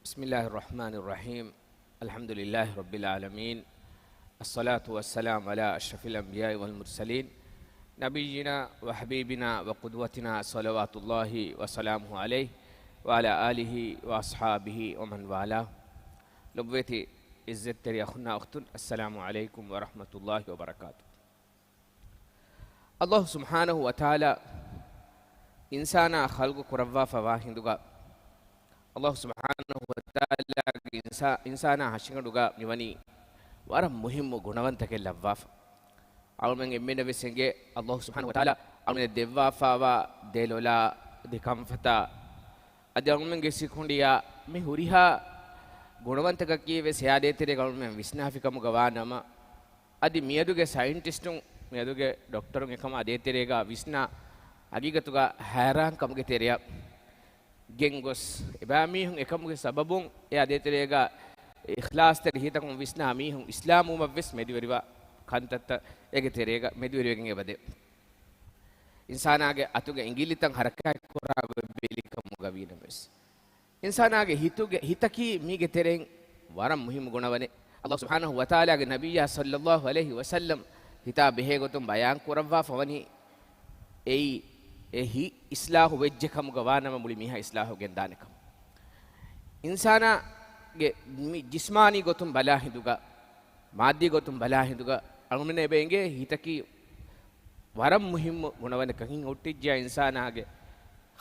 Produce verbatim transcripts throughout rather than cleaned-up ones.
بسم الله الرحمن الرحيم. الحمد لله رب العالمين. الصلاة والسلام على أشرف الأنبياء والمرسلين، نبينا وحبيبنا وقدوتنا صلوات الله وسلامه عليه وعلى آله وأصحابه ومن والاه. ލޮބުވެތި ޢިއްޒަތްތެރި އަޚުންނާ އުޚްތުން، السلام عليكم ورحمة الله وبركاته. ﷲ ސުބްޙާނަހޫ ވަތަޢާލާ އިންސާނާ ޚަލްޤު ކުރައްވާފަވާ ހިނދުގަ، ﷲ ސުބްޙާނަހޫ ވަތަޢާލާގެ އިންސާ-، އިންސާނާ ހަށިގަނޑުގަ މިވަނީ ވަރަށް މުހިއްމު ގުނަވަންތަކެއް ލައްވާފަ. އަޅުމެން އެންމެންނަށް ވެސް އެނގޭ، ﷲ ސުބްޙާނަހޫ ވަތަޢާލާ އަޅުމެންނަށް ދެއްވާފަވާ ދެލޮލާ، ދެކަންފަތާ، އަދި އަޅުމެންގެ ސިކުނޑިޔާ، މި ހުރިހާ ގުނަވަންތަކަކީ ވެސް އެއާ ދޭތެރޭގަ އަޅުމެން ވިސްނާފި ކަމުގަ ވާ ނަމަ، އަދި މިއަދުގެ ސައިންޓިސްޓުން، މިއަދުގެ ޑޮކްޓަރުން އެކަމާ ދޭތެރޭގަ ވިސްނާ ހަގީގަތުގަ ހައިރާންކަމުގެ ތެރެއަށް ގެންގޮސް، އެބައިމީހުން އެކަމުގެ ސަބަބުން އެއާ ދޭތެރޭގަ އިޚްލާޞްތެރި ހިތަކުން ވިސްނާ މީހުން އިސްލާމް ވުމަށްވެސް މެދުވެރިވާ ކަންތައްތައް އޭގެ ތެރޭގަ މެދުވެރިވެގެން އެބަދޭ. އިންސާނާގެ އަތުގެ އިނގިލިތައް ހަރަކާތްކުރާ ގޮތް ބެލިކަމުގަ ވީނަމަވެސް، އިންސާނާގެ ހިތުގެ، ހިތަކީ މީގެ ތެރެއިން ވަރަށް މުހިއްމު ގުނަވަނެއް. ﷲ ސުބްޙާނަހޫ ވަތަޢާލާގެ ނަބިއްޔާ ޞައްލައްލާހު ޢަލައިހި ވަސައްލަމް ހިތާ ބެހޭ ގޮތުން ބަޔާން ކުރައްވާފަ ވަނީ، އެއީ އެ ހިތް އިޞްލާޙު ވެއްޖެ ކަމުގަ ވާ ނަމަ މުޅި މީހާ އިޞްލާޙު ގެންދާނެ ކަމަށް. އިންސާނާގެ މި ޖިސްމާނީ ގޮތުން ބަލާ ހިނދުގަ، މާއްދީ ގޮތުން ބަލާ ހިނދުގަ އަޅުގަނޑަށް އެބަ އެނގޭ ހިތަކީ ވަރަށް މުހިއްމު ގުނަވަނެއްކަން. ހިތް ހުއްޓިއްޖެ އިންސާނާގެ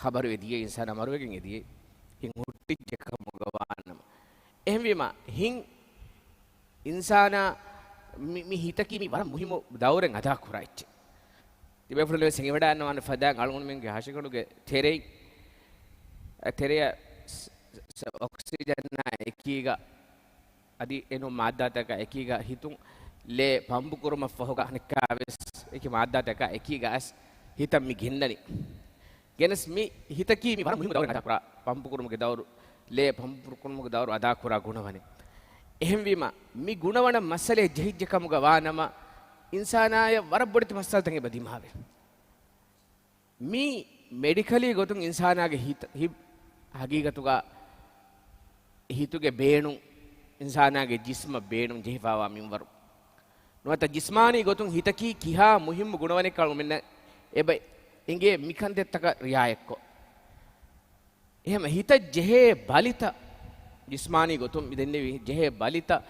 ޚަބަރު އެ ދިޔައީ، އިންސާނާ މަރުވެގެން އެ ދިޔައީ ހިތް ހުއްޓިއްޖެ ކަމުގަ ވާނަމަ. އެހެންވީމަ ހިތް އިންސާނާ މި، މި ހިތަކީ މި ވަރަށް މުހިއްމު ދައުރެއް އަދާ ކުރާ އެއްޗެއް. ތިބޭފުޅުން ވެސް ހިނގިވަޑައިގަންނަވާނެ ފަދައިން އަޅުގަނޑުމެންގެ ހަށިގަނޑުގެ ތެރެއިން، އަ، ތެރެއަށް ސް-، ސް-، އޮކްސިޖަނާ އެކީގަ އަދި އެނޫން މާއްދާތަކާ އެކީގަ ހިތުން ލޭ ޕަމްޕު ކުރުމަށްފަހުގަ އަނެއްކާވެސް އެކި މާއްދާތަކާ އެކީގަ އައިސް ހިތަށް މި ގެންނަނީ. ގެނެސް މި ހިތަކީ މި ވަރަށް މުހިއްމު ދައުރެއް އަދާކުރާ، ޕަމްޕު ކުރުމުގެ ދައުރު، ލޭ ޕަމްޕު ކުރުމުގެ ދައުރު އަދާކުރާ ގުނަވަނެއް. އެހެންވީމަ، މި ގުނަވަނަށް މައްސަލައެއް ޖެހިއްޖެ ކަމުގަ ވާ ނަމަ، އިންސާނާޔަށް ވަރަށް ބޮޑެތި މައްސަލަތައް އެބަ ދިމާވޭ. މީ މެޑިކަލީ ގޮތުން އިންސާނާގެ ހިތް، ހިތް ހަގީގަތުގަ ހިތުގެ ބޭނުން، އިންސާނާގެ ޖިސްމަށް ބޭނުން ޖެހިފައިވާ މިންވަރު. ނުވަތަ ޖިސްމާނީ ގޮތުން ހިތަކީ ކިހާ މުހިއްމު ގުނަވަނެއްކަން އަޅުމެންނަށް އެބަ އެނގޭ މިކަންތައްތަކަށް ރިއާޔަތްކޮށް. އެހެން ހިތަށް ޖެހޭ ބަލިތައް، ޖިސްމާނީ ގޮތުން މި ދެންނެވި ޖެހޭ ބަލިތައް،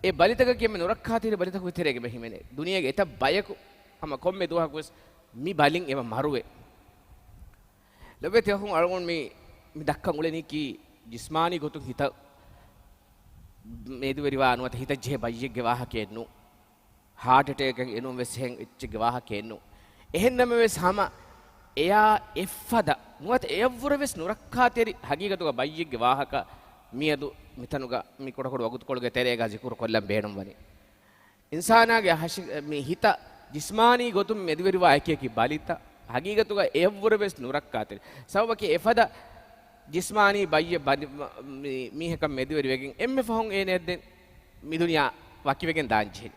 އެ ބަލިތަކަކީ އެންމެ ނުރައްކާތެރި ބަލިތަކުގެ ތެރޭގަ އެބަ ހިމެނޭ. ދުނިޔޭގެ އެތައް ބަޔަކު ހަމަ ކޮންމެ ދުވަހަކުވެސް މި ބަލިން އެބަ މަރުވޭ. ލޮބުވެތި އަޚުން، އަޅުގަނޑު މި، މި ދައްކަން އުޅެނީކީ ޖިސްމާނީ ގޮތުން ހިތަށް މެދުވެރިވާ ނުވަތަ ހިތަށް ޖެހޭ ބައްޔެއްގެ ވާހަކައެއް ނޫން. ހާޓް އެޓޭކެއް އެނޫން ވެސް އެހެން އެއްޗެއްގެ ވާހަކައެއް ނޫން. އެހެން ނަމަވެސް ހަމަ އެޔާ އެއްފަދަ ނުވަތަ އެޔަށްވުރެ ވެސް ނުރައްކާތެރި ހަގީގަތުގަ ބައްޔެއްގެ ވާހަކަ މިއަދު މިތަނުގަ މި ކުޑަކުޑަ ވަގުތުކޮޅުގެ ތެރޭގަ ޒިކުރު ކޮށްލަން ބޭނުންވަނީ. އިންސާނާގެ ހަށި-، މި ހިތަށް ޖިސްމާނީ ގޮތުން މެދުވެރިވާ އެކި އެކި ބަލިތައް ހަގީގަތުގަ އެޔަށްވުރެ ވެސް ނުރައްކާތެރި. ސަބަބަކީ އެފަދަ ޖިސްމާނީ ބައްޔެއް ބަލި-، މަ-، މި-، މީހަކަށް މެދުވެރިވެގެން އެންމެ ފަހުން އޭނަޔަށް ދެން މި ދުނިޔެއާ ވަކިވެގެން ދާން ޖެހެނީ.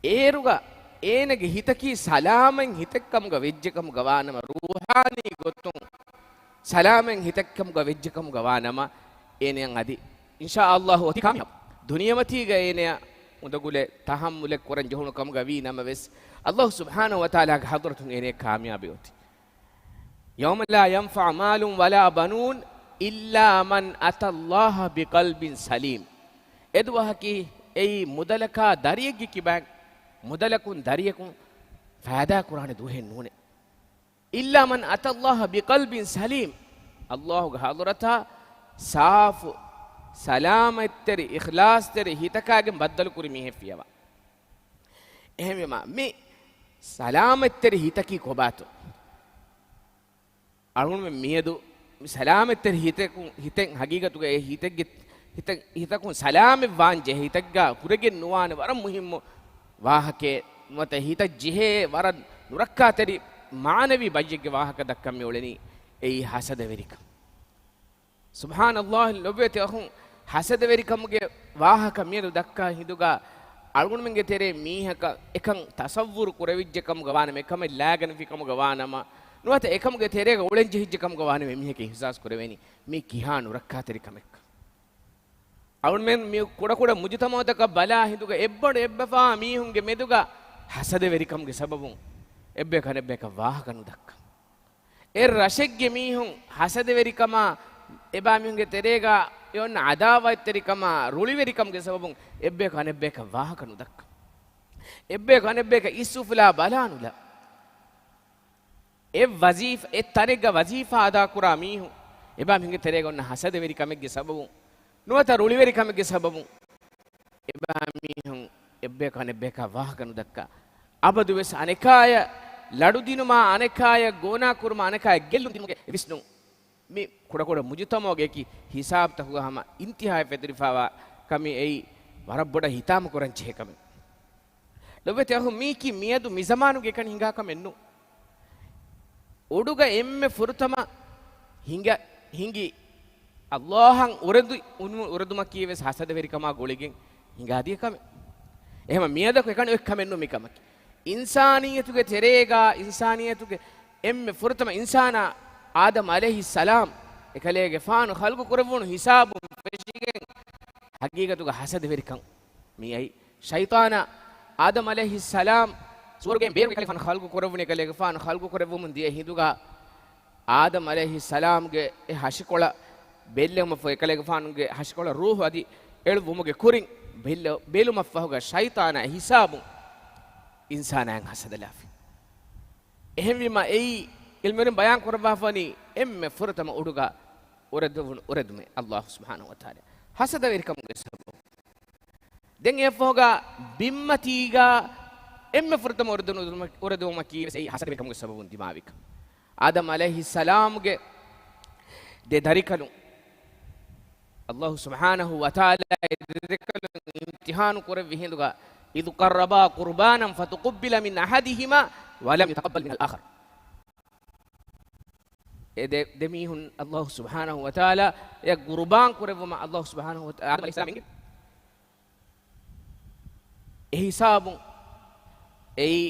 އޭރުގަ އޭނަގެ ހިތަކީ ސަލާމަތް ހިތެއްކަމުގަ ވެއްޖެކަމުގަ ވާނަމަ، ރޫޙާނީ ގޮތުން ސަލާމަތް ހިތެއްކަމުގަ ވެއްޖެކަމުގަ ވާނަމަ، އޭނަޔަށް އަދި އިންޝާﷲ އޮތީ ކާމިޔާބު. ދުނިޔެމަތީގަ އޭނަޔަށް އުނދަގުލެއް ތަޙައްމުލެއް ކުރަން ޖެހުނު ކަމުގަ ވީ ނަމަވެސް، ﷲ ސުބްޙާނަހޫ ވަތަޢާލާގެ ޙަޟްރަތުން އޭނަޔަށް ކާމިޔާބެއް އޮތީ. يوم لا ينفع مال ولا بنون إلا من أتى الله بقلب سليم. އެދުވަހަކީ އެއީ މުދަލަކާ ދަރިއެއްގެ ކިބައިން، މުދަލަކުން ދަރިޔަކުން ފައިދާ ކުރާނެ ދުވަހެއް ނޫނޭ. إلا من أتى الله بقلب سليم. ﷲގެ ޙަޟްރަތާ ސާފު، ސަލާމަތްތެރި، އިޚްލާޞްތެރި ހިތަކާގެން ބައްދަލު ކުރި މީހެއް ފިޔަވާ. އެހެންވީމަ، މި ސަލާމަތްތެރި ހިތަކީ ކޮބާތޯ؟ އަޅުގަނޑުމެން މިއަދު މި ސަލާމަތްތެރި ހިތަކުން، ހިތެއް ހަގީގަތުގަ އެ ހިތެއްގެ، ހިތަށް، ހިތަކުން ސަލާމަތްވާން ޖެހޭ، ހިތެއްގަ ކުރެގެން ނުވާނެ ވަރަށް މުހިއްމު ވާހަކައެއް ނުވަތަ ހިތަށް ޖެހޭ ވަރަށް ނުރައްކާތެރި މާނަވީ ބައްޔެއްގެ ވާހަކަ ދައްކަން މި އުޅެނީ، އެއީ ހަސަދަވެރިކަން. ސުބްޙާނަﷲ، ލޮބުވެތި އަޚުން، ހަސަދަވެރިކަމުގެ ވާހަކަ މިއަދު ދައްކާ ހިނދުގަ އަޅުގަނޑުމެންގެ ތެރޭ މީހަކަށް އެކަން ތަޞައްވުރު ކުރެވިއްޖެ ކަމުގަ ވާނަމަ، އެކަމެއް ލާގަނެފި ކަމުގަ ވާނަމަ، ނުވަތަ އެކަމުގެ ތެރޭގަ އުޅެން ޖެހިއްޖެ ކަމުގަ ވާނަމަ، އެމީހަކަށް އިޙްސާސް ކުރެވޭނީ މީ ކިހާ ނުރައްކާތެރި ކަމެއްކަން. އަޅުމެން މި ކުޑަކުޑަ މުޖުތަމަޢުތަކަށް ބަލާ ހިނދުގަ އެއްބަނޑު އެއްބަފާ މީހުންގެ މެދުގަ ހަސަދަވެރިކަމުގެ ސަބަބުން އެއްބަޔަކު އަނެއްބަޔަކަށް ވާހަކަ ނުދައްކަން. އެ ރަށެއްގެ މީހުން ހަސަދަވެރިކަމާ، އެބާ މީހުންގެ ތެރޭގަ އެ އޮންނަ އަދާވަތްތެރިކަމާ، ރުޅިވެރިކަމުގެ ސަބަބުން އެއްބަޔަކު އަނެއްބަޔަކަށް ވާހަކަ ނުދައްކަން. އެއްބަޔަކު އަނެއްބަޔަކަށް އިސްއުފުލާ ބަލާ ނުލާ. އެ ވަޒީފާ، އެ ތަނެއްގަ ވަޒީފާ އަދާކުރާ މީހުން އެބާ މީހުންގެ ތެރޭގަ އޮންނަ ހަސަދަވެރިކަމެއްގެ ސަބަބުން ނުވަތަ ރުޅިވެރިކަމެއްގެ ސަބަބުން އެބާ މީހުން އެއްބަޔަކު އަނެއްބަޔަކަށް ވާހަކަ ނުދައްކާ، އަބަދުވެސް އަނެކާޔަށް ލަޑުދިނުމާ، އަނެކާޔަށް ގޯނާކުރުމާ، އަނެކާޔަށް ގެއްލުން ދިނުމުގެ ވިސްނުން. މި ކުޑަކުޑަ މުޖުތަމަޢުގެ އެކި ހިސާބުތަކުގަ ހަމަ އިންތިހާއަށް ފެތުރިފައިވާ ކަމެއް. އެއީ ވަރަށް ބޮޑަށް ހިތާމަކުރަން ޖެހޭ ކަމެއް. ލޮބުވެތި އަޚުން، މީކީ މިއަދު މި ޒަމާނުގެ އެކަނި ހިނގާ ކަމެއް ނޫން. އުޑުގަ އެންމެ ފުރަތަމަ ހިނގ-، ހިނގި އައްލާހަށް އުރެދު-، އުން-، އުރެދުމަކީ ވެސް ހަސަދަވެރިކަމާ ގުޅިގެން ހިނގާދިޔަ ކަމެއް. އެހެމަ މިއަދަކު އެކަނި އޮތް ކަމެއް ނޫން މި ކަމަކީ. އިންސާނިއްޔަތުގެ ތެރޭގަ އިންސާނިއްޔަތުގެ އެންމެ ފުރަތަމަ އިންސާނާ އާދަމް ޢަލައިހިއްސަލާމް އެކަލޭގެފާނު ޚަލްޤު ކުރެއްވުނު ހިސާބުން ފެށިގެން ހަގީގަތުގަ ހަސަދަވެރިކަން މިއައީ. ޝައިޠާނާ އާދަމް ޢަލައިހިއްސަލާމް ސުވަރުގެއިން ބޭރު އެކަލޭގެފާނު ޚަލްޤު ކުރެއްވުނު އެކަލޭގެފާނު ޚަލްޤު ކުރެއްވުމުން ދިޔަ ހިނދުގަ އާދަމް ޢަލައިހިއްސަލާމްގެ އެ ހަށިކޮޅަށް ބެއްލެވުމަށްފަހު، އެކަލޭގެފާނުގެ ހަށިކޮޅަށް ރޫޙު އަދި އެޅުއްވުމުގެ ކުރިން ބެއްލެ-، ބެލުމަށްފަހުގަ ޝައިޠާނާ އެ ހިސާބުން އިންސާނާއަށް ހަސަދަލާފި. އެހެންވީމަ އެއީ ޢިލްމުވެރިން ބަޔާން ކުރައްވާފަވަނީ އެންމެ ފުރަތަމަ އުޑުގަ އުރެދުވުނު އުރެދުމެއް އައްލާހު ސުބްޙާނަހު ވަތަޢާލާ. ހަސަދަވެރިކަމުގެ ސަބަބުން. ދެން އެއަށްފަހުގަ ބިންމަތީގަ އެންމެ ފުރަތަމަ އުރެދުނު އުރެދުމަކީ ވެސް އެއީ ހަސަދަވެރިކަމުގެ ސަބަބުން ދިމާވިކަން. އާދަމް ޢަލައިހިއްސަލާމްގެ ދެ ދަރިކަލުން އައްލާހު ސުބްޙާނަހު ވަތަޢާލާ އެ ދެ ދަރިކަލުން އިމްތިޙާނު ކުރެއްވި ހިނދުގަ، إذ قربا قربانا فتقبل من أحدهما ولم يتقبل من الآخر. އެ ދެ، ދެ މީހުން އައްލާހު ސުބްޙާނަހު ވަތަޢާލާ އެ ޤުރުބާން ކުރެއްވުމަށް އައްލާހު ސުބްޙާނަހު ވަތަޢާލާ އާދަމް ޢަލައިހިއްސަލާމް އެނގި. އެ ހިސާބުން އެއީ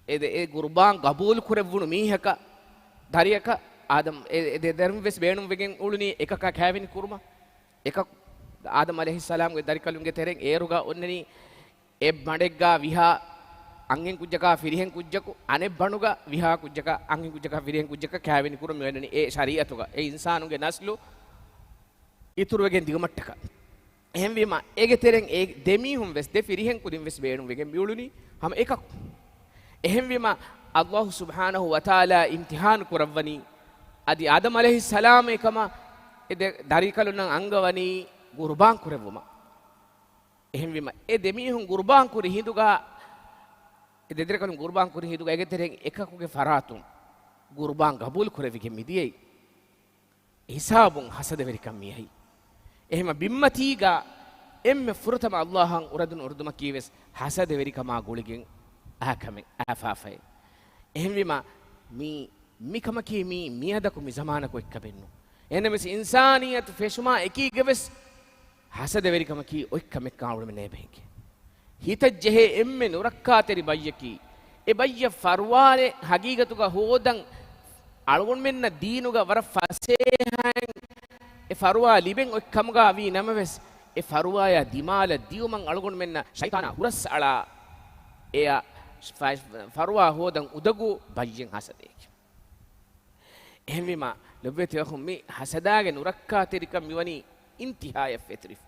އެ ދެ، އެ ޤުރުބާން ޤަބޫލު ކުރެއްވުނު މީހަކަށް، ދަރިއަކަށް އާދަމް، އެ، އެ ދެ ދަރިން ވެސް ބޭނުންވެގެން އުޅުނީ އެކަކާ ކައިވެނި ކުރުމަށް. އެކަކު އާދަމް ޢަލައިހިއްސަލާމްގެ ދަރިކަލުންގެ ތެރެއިން އޭރުގަ އޮންނަނީ އެއް ބަނޑެއްގަ ވިހާ އަންހެން ކުއްޖަކާ ފިރިހެން ކުއްޖަކު، އަނެއް ބަނޑުގަ ވިހާ ކުއްޖަކާ އަންހެން ކުއްޖަކާ ފިރިހެން ކުއްޖަކަށް ކައިވެނި ކުރުން މިއޮންނަނީ އެ ޝަރީޢަތުގަ އެ އިންސާނުންގެ ނަސްލު އިތުރުވެގެން ދިގުމަށްޓަކަ. އެހެންވީމަ، އޭގެ ތެރެއިން އެ ދެ މީހުން ވެސް، ދެ ފިރިހެން ކުދިން ވެސް ބޭނުންވެގެން މިއުޅުނީ ހަމަ އެކަކު. އެހެންވީމަ، އައްލާހު ސުބްޙާނަހު ވަތަޢާލާ އިމްތިޙާނު ކުރައްވަނީ، އަދި އާދަމް ޢަލައިހިއްސަލާމް އެކަމަށް އެ ދެ ދަރިކަލުންނަށް އަންގަވަނީ ޤުރުބާން ކުރެއްވުމަށް. އެހެންވީމަ، އެ ދެ މީހުން ޤުރުބާން ކުރި ހިނދުގަ، އެ ދެ ދަރިކަލުން ޤުރުބާން ކުރި ހިނދުގަ އޭގެ ތެރެއިން އެކަކުގެ ފަރާތުން ޤުރުބާން ޤަބޫލު ކުރެވިގެން މިދިޔައީ. ހިސާބުން ހަސަދަވެރިކަން މިއައީ. އެހެމަ ބިންމަތީގަ އެންމެ ފުރަތަމަ އައްލާހަށް އުރެދުނު އުރެދުމަކީ ވެސް ހަސަދަވެރިކަމާ ގުޅިގެން އާ ކަމެއް އާފާފައެއް. އެހެންވީމަ މީ، މިކަމަކީ މީ މިއަދަކު މި ޒަމާނަކު އޮތްކަމެއް ނޫން. އެހެންނަމަވެސް އިންސާނިއްޔަތު ފެށުމާ އެކީގަ ވެސް ހަސަދަވެރިކަމަކީ އޮތްކަމެއްކަން އަޅުމެންނަށް އެބަ ހިނގޭ. ހިތަށް ޖެހޭ އެންމެ ނުރައްކާތެރި ބައްޔަކީ، އެ ބައްޔަށް ފަރުވާއެއް ހަގީގަތުގަ ހޯދަން އަޅުގަނޑުމެންނަށް ދީނުގަ ވަރަށް ފަސޭހައިން އެ ފަރުވާ ލިބެން އޮތް ކަމުގަ ވީ ނަމަވެސް، އެ ފަރުވާޔާ ދިމާލަށް ދިޔުމަށް އަޅުގަނޑުމެންނަށް ޝައިޠާނާ ހުރަސް އަޅާ، އެއަށް ފަ-، ފަރުވާ ހޯދަން އުދަގޫ ބައްޔެއް ހަސަދައޭ. އެހެންވީމަ، ލޮބުވެތި އަޚުން، މި ހަސަދާގެ ނުރައްކާތެރިކަން މިވަނީ އިންތިހާޔަށް ފެތުރިފަ.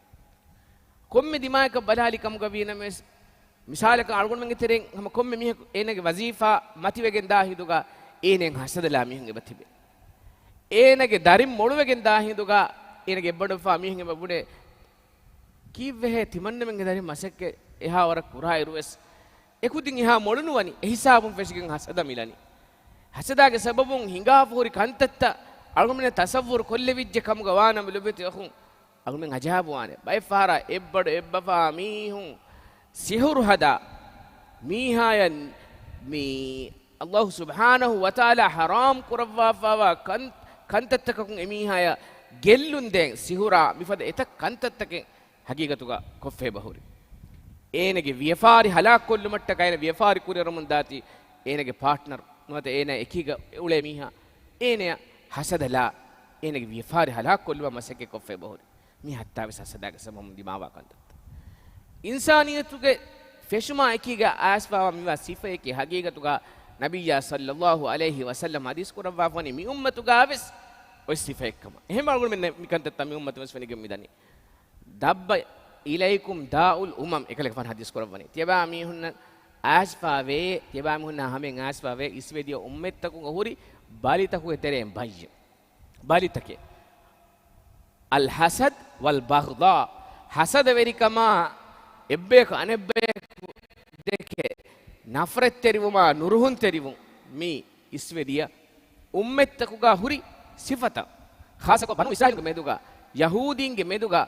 ކޮންމެ ދިމާޔަކަށް ބަލާލި ކަމުގަ ވީ ނަމަވެސް، މިސާލަކަށް އަޅުގަނޑުމެންގެ ތެރެއިން ހަމަ ކޮންމެ މީހަކު އޭނާގެ ވަޒީފާ މަތިވެގެން ދާ ހިނދުގަ އޭނައަށް ހަސަދަލާ މީހުން އެބަ ތިބޭ. އޭނާގެ ދަރިން މޮޅުވެގެން ދާ ހިނދުގަ އޭނާގެ އެއްބަނޑުފާ މީހުން އެބަ ބުނޭ، ކީއްވެހޭ ތިމަންނަމެންގެ ދަރިން މަސައްކަތް އެހާ ވަރަށް ކުރާއިރުވެސް، އެކުދިން އެހާ މޮޅު ނުވަނީ، އެހިސާބުން ފެށިގެން ހަސަދަ މިލަނީ. ހަސަދާގެ ސަބަބުން ހިނގާފަ ހުރި ކަންތައްތައް އަޅުގަނޑުމެންނަށް ތަސައްވުރު ކޮށްލެވިއްޖެ ކަމުގަ ވާނަމަ، ލޮބުވެތި އަޚުން، އަޅުމެން އަޖައިބުވާނެ. ބައެއް ފަހަރަށް އެއްބަނޑު އެއްބަފާ މީހުން ސިހުރު ހަދާ، މީހާޔަށް މި އައްލާހު ސުބްޙާނަހު ވަތަޢާލާ ޙަރާމް ކުރައްވާފައިވާ ކަން-، ކަންތައްތަކަކުން އެމީހާޔަށް ގެއްލުން ދޭން ސިހުރާ މިފަދަ އެތައް ކަންތައްތަކެއް ހަގީގަތުގަ ކޮށްފައިބަހުރި. އޭނަގެ ވިޔަފާރި ހަލާކުކޮށްލުމަށްޓަކާ އޭނަ ވިޔަފާރި ކުރިއަރަމުން ދާތީ، އޭނަގެ ޕާޓްނަރު ނުވަތަ އޭނާ އެކީގަ އުޅޭ މީހާ އޭނަޔަށް ހަސަދަލާ، އޭނަގެ ވިޔަފާރި ހަލާކުކޮށްލުމަށް މަސައްކަތް ކޮށްފައިބަހުރި. މި ހައްތާވެސް ހަސަދާގެ ސަބަބުން ދިމާވާ ކަންތައްތައް. އިންސާނިއްޔަތުގެ ފެށުމާ އެކީގަ އައިސްފާވާ މިވާ ސިފައެކޭ. ހަގީގަތުގަ ނަބިއްޔާ ޞައްލައްލާހު ޢަލައިހި ވަސައްލަމް ޙަދީޘް ކުރައްވާފަވަނީ މި އުއްމަތުގަވެސް އޮތް ސިފައެއްކަމަށް. އެހެންވީމަ އަޅުގަނޑުމެން މި ކަންތައްތައް މި އުއްމަތުންވެސް ފެނިގެން މިދަނީ. ދައްބަ އިލައިކުމް ދާއުލް އުމަމް، އެކަލޭގެފާނު ޙަދީޘް ކުރައްވަނީ. ތިޔަބާ މީހުންނަށް އައިސްފާވޭ، ތިޔަބާ މީހުންނާ ހަމައަށް އައިސްފާވޭ އިސްވެދިޔަ އުއްމަތްތަކުގަ ހުރި ބަލިތަކުގެ ތެރެއިން ބައްޔެއް. ބަލިތަކެއް. އަލް ޙަސަދް ވަލް ބަޣްޟާ. ޙަސަދަވެރިކަމާ، އެއްބަޔަކު އަނެއްބަޔަކު ދެކެ ނަފްރަތްތެރިވުމާ، ނުރުހުންތެރިވުން މީ އިސްވެދިޔަ އުއްމަތްތަކުގަ ހުރި ސިފަތައް. ޚާއްޞަކޮށް ބަނޫ އިސްރާއީލުގެ މެދުގަ، ޔަހޫދީންގެ މެދުގަ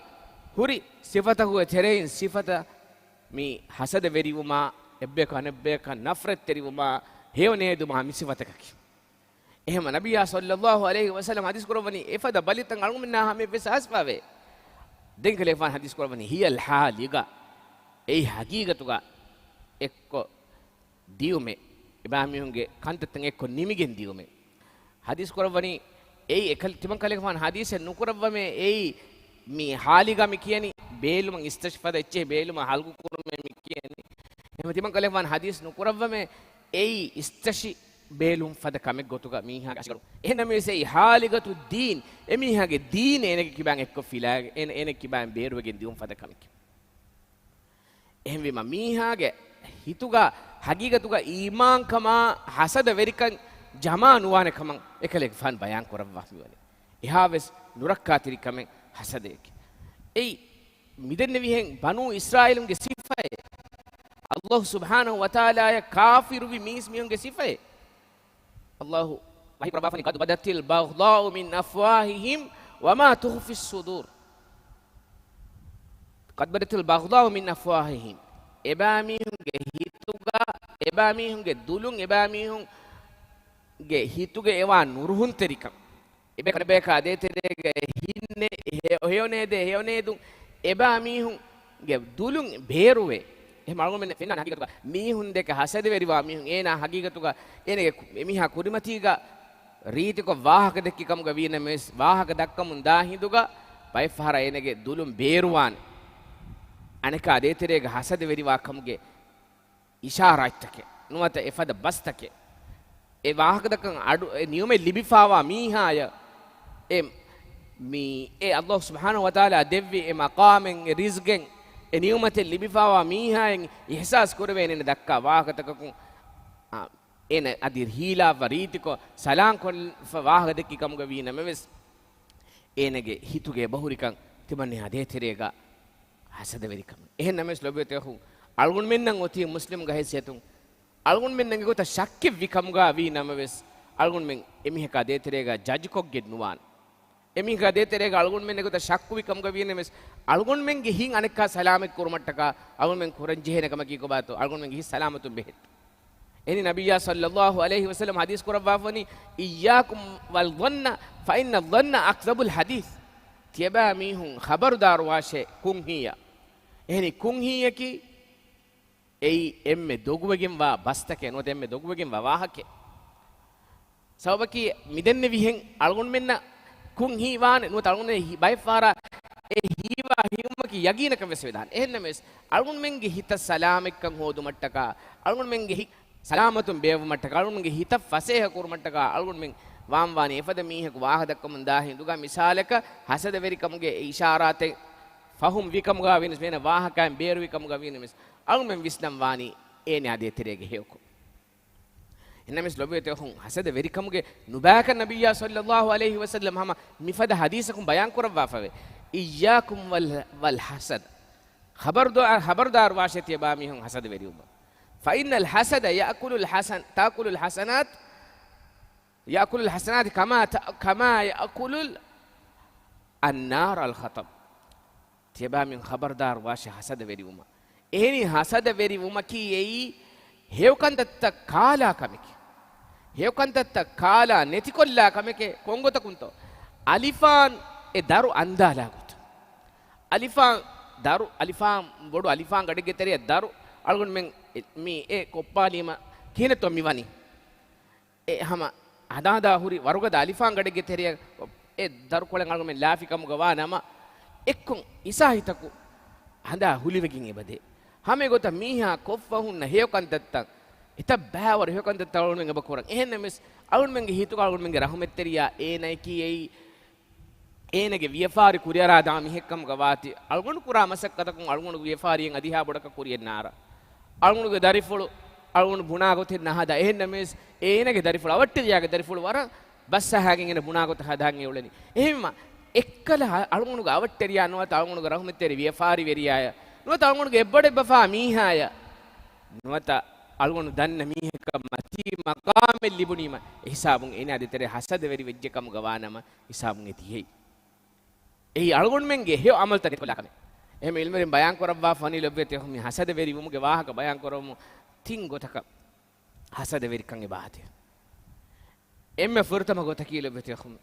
ހުރި ސިފަތަކުގެ ތެރެއިން ސިފަތައް މީ ޙަސަދަވެރިވުމާ، އެއްބަޔަކު އަނެއްބަޔަކަށް ނަފްރަތްތެރިވުމާ، ހެޔޮނޭދުމާ މި ސިފަތަކަކީ. އެހެންވީމަ ނަބިއްޔާ ޞައްލައްލާހު ޢަލައިހި ވަސައްލަމް ޙަދީޘް ކުރައްވަނީ އެފަދަ ބަލިތައް އަޅުގަނޑުމެންނާ ހަމައަށްވެސް އައިސްފާވޭ. ދެން ކަލޭގެފާނު ޙަދީޘް ކުރައްވަނީ ހިޔަލް ޙާލިޤާ. އެއީ ހަގީގަތުގަ އެއްކޮށް ދިޔުމެއް، އެބައިމީހުންގެ ކަންތައްތައް އެއްކޮށް ނިމިގެން ދިޔުމެއް. ޙަދީޘް ކުރައްވަނީ އެއީ އެކަލް-، ތިމަން ކަލޭގެފާނު ޙަދީޘެއް ނުކުރައްވަމޭ. އެއީ މި ޙާލިޤާ މި ކިޔަނީ ބޭލުމަށް އިސްތަށި ފަދަ އެއްޗެހި ބޭލުމަށް ޙަލްޤު ކުރުމޭ މި ކިޔަނީ. އެހެންވީމަ ތިމަން ކަލޭގެފާނު ޙަދީޘް ނުކުރައްވަމޭ. އެއީ އިސްތަށި ބޭލުން ފަދަ ކަމެއް ގޮތުގަ މީހާގެ އަށިގަނޑު. އެހެންނަމަވެސް އެއީ ޙާލިޤަތު ދީން، އެމީހާގެ ދީން އޭނަގެ ކިބައިން އެއްކޮށް ފިލާ-، އޭނަ-، އޭނަގެ ކިބައިން ބޭރުވެގެން ދިޔުން ފަދަ ކަމެކޭ. އެހެންވީމަ މީހާގެ ހިތުގަ ޙަޤީޤަތުގަ އީމާންކަމާ ޙަސަދަވެރިކަން ޖަމާ ނުވާނެ ކަމަށް އެކަލޭގެފާނު ބަޔާން ކުރައްވާ މިވަނީ. އެހާވެސް ނުރައްކާތެރި ކަމެއް ޙަސަދައެކޭ. އެއީ މިދެންނެވިހެން ބަނޫ އިސްރާއީލުންގެ ސިފައެއް. ﷲ ސުބްޙާނަހު ވަތަޢާލާއަށް ކާފިރުވި މީސްމީހުންގެ ސިފައެއް. ﷲ ވަޙީ ކުރައްވާފަނީ، "قد بدت البغضاء من أفواههم وما تخفي الصدور." "قد بدت البغضاء من أفواههم." އެބައިމީހުންގެ ހިތުގަ، އެބައިމީހުންގެ ދުލުން، އެބައިމީހުންގެ ހިތުގަ އެވާ ނުރުހުންތެރިކަން. އެބަޔަކު އަނެއްބަޔަކާ ދޭތެރޭގަ ހިންނެ ހެ-، ހެޔޮނޭދޭ، ހެޔޮނޭދުން އެބައިމީހުންގެ ދުލުން ބޭރުވޭ. އެހެން އަޅުގަނޑުމެން ފެންނާނެ ހަގީގަތުގަ މީހުން ދެކެ ޙަސަދަވެރިވާ މީހުން އޭނާ ހަގީގަތުގަ އޭނަގެ ކު-، އެމީހާ ކުރިމަތީގަ ރީތިކޮށް ވާހަކަ ދެއްކި ކަމުގަ ވީނަމަވެސް، ވާހަކަ ދައްކަމުން ދާ ހިނދުގަ ބައެއްފަހަރަށް އޭނަގެ ދުލުން ބޭރުވާނެ. އަނެކާ ދޭތެރޭގަ ޙަސަދަވެރިވާ ކަމުގެ އިޝާރާތްތަކެއް ނުވަތަ އެފަދަ ބަސްތަކެއް. އެ ވާހަކަދައްކަން އަޑު، އެ ނިޢުމަތް ލިބިފާވާ މީހާޔަށް، އެ މީ، އެ ﷲ ސުބްޙާނަހު ވަތަޢާލާ ދެއްވި އެ މަޤާމެއް، އެ ރިޒްގެއް، އެ ނިޢުމަތެއް ލިބިފާވާ މީހާޔަށް އިޙްސާސް ކުރެވޭނެ ދައްކާ ވާހަކަތަކަކުން، އާ، އޭނަ އަދި ހީލާފަ ރީތިކޮށް ސަލާންކޮށްފަ ވާހަކަ ދެއްކި ކަމުގަ ވީނަމަވެސް، އޭނަގެ ހިތުގެ އެބަހުރިކަން ތިމަންނަޔާ ދޭތެރޭގަ ޙަސަދަވެރިކަމުން. އެހެން ނަމަވެސް ލޮބުވެތި އަޚުން، އަޅުގަނޑުމެންނަށް އޮތީ މުސްލިމުގެ ހައިސިއްޔަތުން އަޅުގަނޑުމެންނަށް އެގޮތަށް ޝައްކެއް ވި ކަމުގަ ވީ ނަމަވެސް، އަޅުގަނޑުމެން އެމީހަކާ ދޭތެރޭގަ ޖަޖްކޮށްގެން ނުވާނެ. އެމީހަކާ ދޭތެރޭގަ އަޅުގަނޑުމެން އެގޮތަށް ޝައްކުވި ކަމުގަ ވީ ނަމަވެސް، އަޅުގަނޑުމެންގެ ހިތް އަނެއްކާ ސަލާމަތް ކުރުމަށްޓަކާ އަޅުގަނޑުމެން ކުރަން ޖެހޭނެ ކަމަކީ ކޮބާތޯ؟ އަޅުގަނޑުމެންގެ ހިތް ސަލާމަތުން ބެހޭ. އެހެނީ ނަބިއްޔާ ޞައްލައްލާހު ޢަލައިހި ވަސައްލަމް ޙަދީޘް ކުރައްވާފަވަނީ، "إياكم والظن فإن الظن أكذب الحديث." ތިޔަބައި މީހުން ޚަބަރުދާރުވާށޭ ކުންހީއަށް. އެހެނީ ކުންހީއަކީ އެއީ އެންމެ ދޮގުވެގެންވާ ބަސްތަކެއް ނުވަތަ އެންމެ ދޮގުވެގެންވާ ވާހަކައެއް. ސަބަބަކީ މިދެންނެވިހެން އަޅުގަނޑުމެންނަށް ކުން ހީވާނެ ނުވަތަ އަޅުގަނޑުމެން ހި-، ބައެއްފަހަރާ އެ ހީވާ ހީވުމަކީ ޔަގީނަކަށް ވެސް ވެދާނެ. އެހެންނަމަވެސް، އަޅުގަނޑުމެންގެ ހިތަށް ސަލާމަތްކަން ހޯދުމަށްޓަކާ، އަޅުގަނޑުމެންގެ ހި-، ސަލާމަތުން ބޭއްވުމަށްޓަކާ، އަޅުގަނޑުމެންގެ ހިތަށް ފަސޭހަ ކުރުމަށްޓަކާ، އަޅުގަނޑުމެން ވާންވާނީ އެފަދަ މީހަކު ވާހަކަ ދައްކަމުން ދާ ހިނދުގަ މިސާލަކަށް ހަސަދަވެރިކަމުގެ އެ އިޝާރާތެއް ފަހުމް ވިކަމުގަ ވީނަމަވެސް، އޭނަ ވާހަކައިން ބޭރުވިކަމުގަ ވީނަމަވެސް، އަޅުގަނޑުމެން ވިސްނަން ވާނީ އޭނަޔާ ދޭތެރޭގެ ހެޔޮކޮށް. އެހެންނަމަވެސް ލޮބުވެތި އަޚުން، ހަސަދަވެރިކަމުގެ ނުބައިކަން ނަބިއްޔާ ޞައްލައްލާހު ޢަލައިހި ވަސައްލަމް ހަމަ މިފަދަ ޙަދީޘަކުން ބަޔާން ކުރައްވާފަވޭ. "إياكم وال-، والحسد." ޚަބަރުދާ-، ޚަބަރުދާރުވާށޭ ތިޔަބާ މީހުން ހަސަދަވެރިވުމަށް. "فإن الحسد يأكل الحسن-، تأكل الحسنات، يأكل الحسنات كما ت-، كما يأكل النار الحطب." ތިޔަބާމީހުން ޚަބަރުދާރު ވާށޭ ހަސަދަވެރިވުމަށް. އެހެނީ ހަސަދަވެރިވުމަކީ އެއީ ހެޔޮކަންތައްތައް ކާލާ ކަމެކޭ. ހެޔޮކަންތައްތައް ކާލާ ނެތިކޮށްލާ ކަމެކޭ. ކޮންގޮތަކުންތޯ؟ އަލިފާން އެ ދަރު އަންދާލާ ގޮތުން. އަލިފާން ދަރު، އަލިފާން ބޮޑު އަލިފާން ގަޑެއްގެ ތެރެއަށް ދަރު އަޅުގަނޑުމެން މި އެ ކޮއްޕާލީމަ ކިހިނެއްތޯ މިވަނީ؟ އެ ހަމަ ހަދާ ހަދާ ހުރި ވަރުގަދަ އަލިފާން ގަޑެއްގެ ތެރެއަށް އެ ދަރުކޮޅެއް އަޅުގަނޑުމެން ލާފި ކަމުގަ ވާ ނަމަ، އެއްކޮށް އިސާހިތަކު ހަނދާ ހުލިވެގެން އެބަދޭ. ހަމައެގޮތަށް މީހާ ކޮށްފަ ހުންނަ ހެޔޮކަންތައްތައް، އެތައް ބައިވަރު ހެޔޮކަންތައްތައް އަޅުގަނޑުމެން އެބަ ކުރަން. އެހެންނަމަވެސް، އަޅުގަނޑުމެންގެ ހިތުގަ އަޅުގަނޑުމެންގެ ރަހުމަތްތެރިޔާ އޭނައަކީ އެއީ އޭނަގެ ވިޔަފާރި ކުރިއަރާ ދާ މީހެއްކަމުގަ ވާތީ، އަޅުގަނޑު ކުރާ މަސައްކަތަކުން އަޅުގަނޑު ވިޔަފާރިއެއް އަދިހާ ބޮޑަކަށް ކުރިއެއް ނާރާ. އަޅުގަނޑުގެ ދަރިފުޅު އަޅުގަނޑު ބުނާ ގޮތެއް ނަހަދާ. އެހެންނަމަވެސް، އޭނަގެ ދަރިފުޅު، އަވަށްޓެރިޔާގެ ދަރިފުޅު ވަރަށް ބަސްއަހާގެން އޭނަ ބުނާ ގޮތަށް ހަދާން އެ އުޅެނީ. އެހެންވީމަ، އެއްކަލަ އަޅުގަނޑުގެ އަވަށްޓެރިޔާ ނުވަތަ އަޅުގަނޑުގެ ރަހުމަތްތެރި ވިޔަފާރިވެރިޔާއަށް، ނުވަތަ އަޅުގަނޑުގެ އެއްބޮޑެއްބަފާ މީހާއަށް، ނުވަތަ އަޅުގަނޑު ދަންނަ މީހަކަށް މަތީ މަގާމެއް ލިބުނީމަ، އެހިސާބުން އޭނާ ދޭތެރޭ ހަސަދަވެރި ވެއްޖެ ކަމުގަ ވާނަމަ، ހިސާބުން އެ ދިޔައީ. އެއީ އަޅުގަނޑުމެންގެ ހެޔޮ އަމަލުތައް ދެކޮށްލާ ކަމެއް. އެހެން އިލްމުވެރިން ބަޔާން ކުރައްވާފަ ވަނީ ލޮބުވެތި އަޚުން، މި ހަސަދަވެރިވުމުގެ ވާހަކަ ބަޔާން ކުރަމު ތިން ގޮތަކަށް ހަސަދަވެރިކަން އެބަ އާދޭ. އެންމެ ފުރަތަމަ ގޮތަކީ ލޮބުވެތި އަޚުން،